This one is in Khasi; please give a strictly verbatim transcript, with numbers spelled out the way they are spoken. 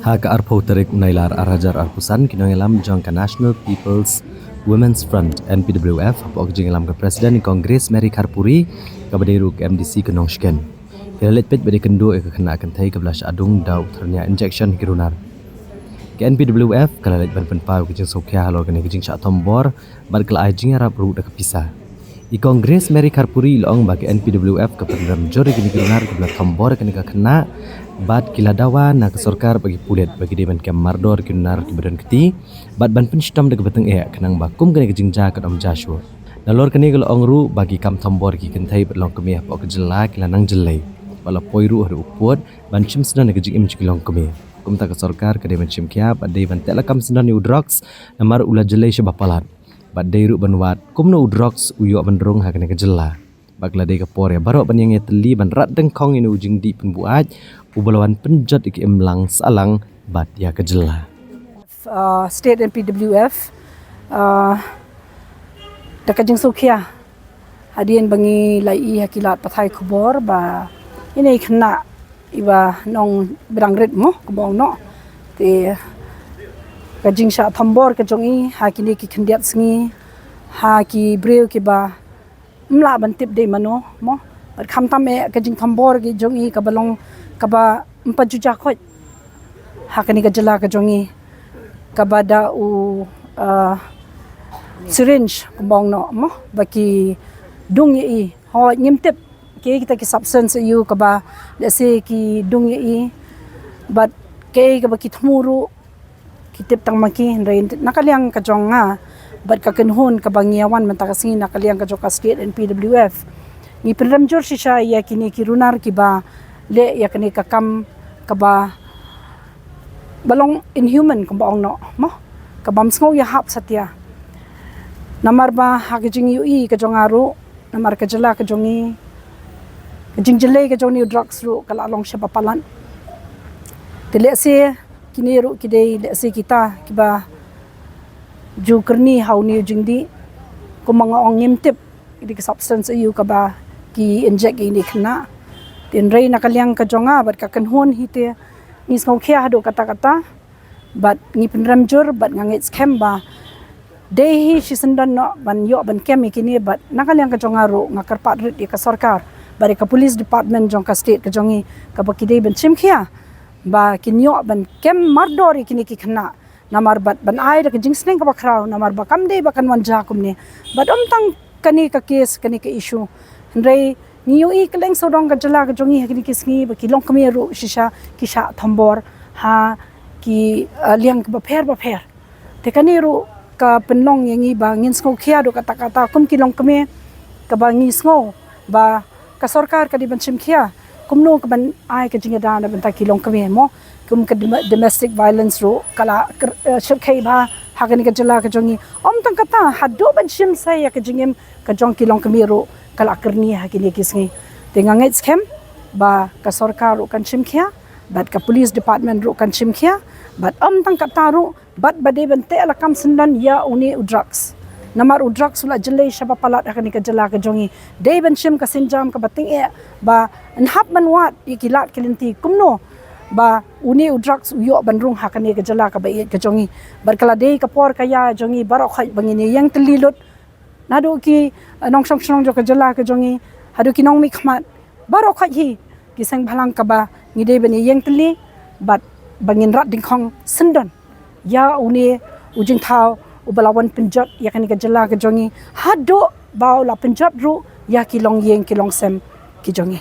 Ha ka arphew tarik u Nailar ar hajar arphew san, ki nongïalam jong ka National People's Women's Front, N P W F, hapoh ka jingïalam ka President ka Congress Mary Kharpuri, kaba dei ruh ka M D C ka Nongshken, ki la leit peit bad ïakynduh ïa ka khynnah kynthei kaba la shah dung da u tyrnia injection ha ki runar. Ka N P W F ka la leit ban pynpaw ka jingsngewkhia halor kane ka jingshah thombor bad ka la ai jingïarap ruh da ka pisa. I Congress Mary Kharpuri i la ong ba ka N P W F ka pynrem jur ïa kine ki runar kiba la thombor ïa kane ka khynnah bad ki la dawa na ka sorkar bad ki pulit ba ki dei ban kem mardor ïa ki runar kiba don kti bad ban pynshitom da kaba tyngeh khnang ba kum kane ka jingjia kan ym jia shuh. Nalor kane ka la ong ruh ba ki kam thombor ïa ki kynthei bad longkmie hapoh ka jylla ki la nang jyllei bad la poi ruh haduh u pud ban shim syndon ïa ka jingim jong ki longkmie. Kumta ka sorkar ka dei ban shim khia bad dei ban teh lakam syndon ïa u drugs namar u la jyllei shaba palat. Bad dei ruh ban wad kumno u drugs u ïoh ban rung ha kane ka jylla. Bad ka la dei ka por ïa baroh ban ïeng ïatylli ban rat dyngkhong ïa une u jingdih pynbuaid uba la wan pynjot ïa ka imlang sahlang bad ïa ka jylla. Uh, State N P W F, uh, da ka jingsngewkhia hadien ba ngi la ïohi ha ki lad pathai khubor ba ine i khynnah iba nong bdang rit mo kumba ong noh. Te ka jingshah thombor ka jong i ha kine ki khyndiat sngi ha ki briew kiba ym lah ban tip dei mano mo. Bad khamtam eh ka jingthombor ka jong i kaba long kaba ym pat ju jia khoit ha kane ka jylla ka jong i, kaba da u, uh, syringe kumba ong noh mo, ba ki dung ïa i. Hooid, ngim tip kiei kita ki substance aiu kaba lehse ki dung ïa i bad kiei kaba ki thmu ruh ki tip tang ma ki, hynrei na ka liang ka jong nga bad ka kynhun kaba ngi ïa wan mynta ka sngi na ka liang ka jong ka State N P W F, ngi pynrem jur shisha ïa kine ki runar kiba leh ïa kane ka kam kaba ba long inhuman kumba ong noh mo, ka bym sngew ïahap satia. Namar ba ha ka jingïohi ka jong nga ruh, namar ka jylla ka jong i, ka jingjyllei ka jong une u drugs ruh ka la long shaba palat. Te lehse kine ruh ki dei lehse kita kiba ju kyrni ha une u jingdih. Kumba nga ong, ngim tip ïa ki substance aiu kaba ki inject ïa ine i khynnah. Te hynrei na ka liang ka jong nga bad ka kynhun hi te ngi sngewkhia haduh katta katta bad ngi pynrem jur bad nga ngeit skhem ba dei hi shisyndon noh ban ïoh ban kem ïa kine. Bad na ka liang ka jong nga ruh nga kyrpad rit ïa ka sorkar bad ïa ka police department jong ka state ka jong i kaba ki dei ban shim khia ba kin ïoh ban kem mardor ïa kine ki khynnah. Namar bad ban ai da ka jingsneng kaba khraw, namar ba kam dei ba kan wan jia kumne. Bad ym tang kane ka case, kane ka issue, hynrei ngi ïohi kylleng sawdong ka jylla ka jong i ha kine ki sngi ba ki longkmie ruh shisha ki shah thombor ha ki, uh, liang bapher bapher. Te kane ruh ka pynlong ïa ngi ba ngin sngewkhia haduh katta katta kum ki longkmie, kaba ngi sngew ba ka sorkar ka dei ban shim khia kumno ka ban ai ka jingïada na bynta ki longkmie mo. Kum ka dom-, domestic violence ruh ka la, uh, shyrkhei bha ha kane ka jylla ka jong i. Ym tang katta, haduh ban shim sa ïa ka jingim ka jong ki longkmie ruh ka la kyrni ha kine ki sngi. Te nga ngeit skhem ba ka sorkar ruh kan shim khia bad ka police department ruh kan shim khia bad ym tang katta ruh bad ba dei ban teh lakam syndon ïa une u drugs. Namar u drugs u la jyllei shaba palat ha kane ka jylla ka jong i. Dei ban shim ka sienjam kaba tyngeh ba yn hap ban wad ïa ki lad ki lynti kumno ba une u drugs u ïoh ban rung ha kane ka jylla kaba ïeit ka jong i. Bad ka la dei ka por ka ïa jong i baroh khoit ba ngin ïeng tylli lut. Naduh ki, uh, nongshong shnong jong ka jylla ka jong i haduh ki nongmihkhmat baroh khoit hi ki seng bhalang kaba ngi dei ban ïeng tylli bad ba ngin rat dyngkhong syndon ïa une u jingthaw uba la wan pynjot ïa kane ka jylla ka jong i haduh ba u la pynjot ruh ïa ki longïing ki longsem ki jong i.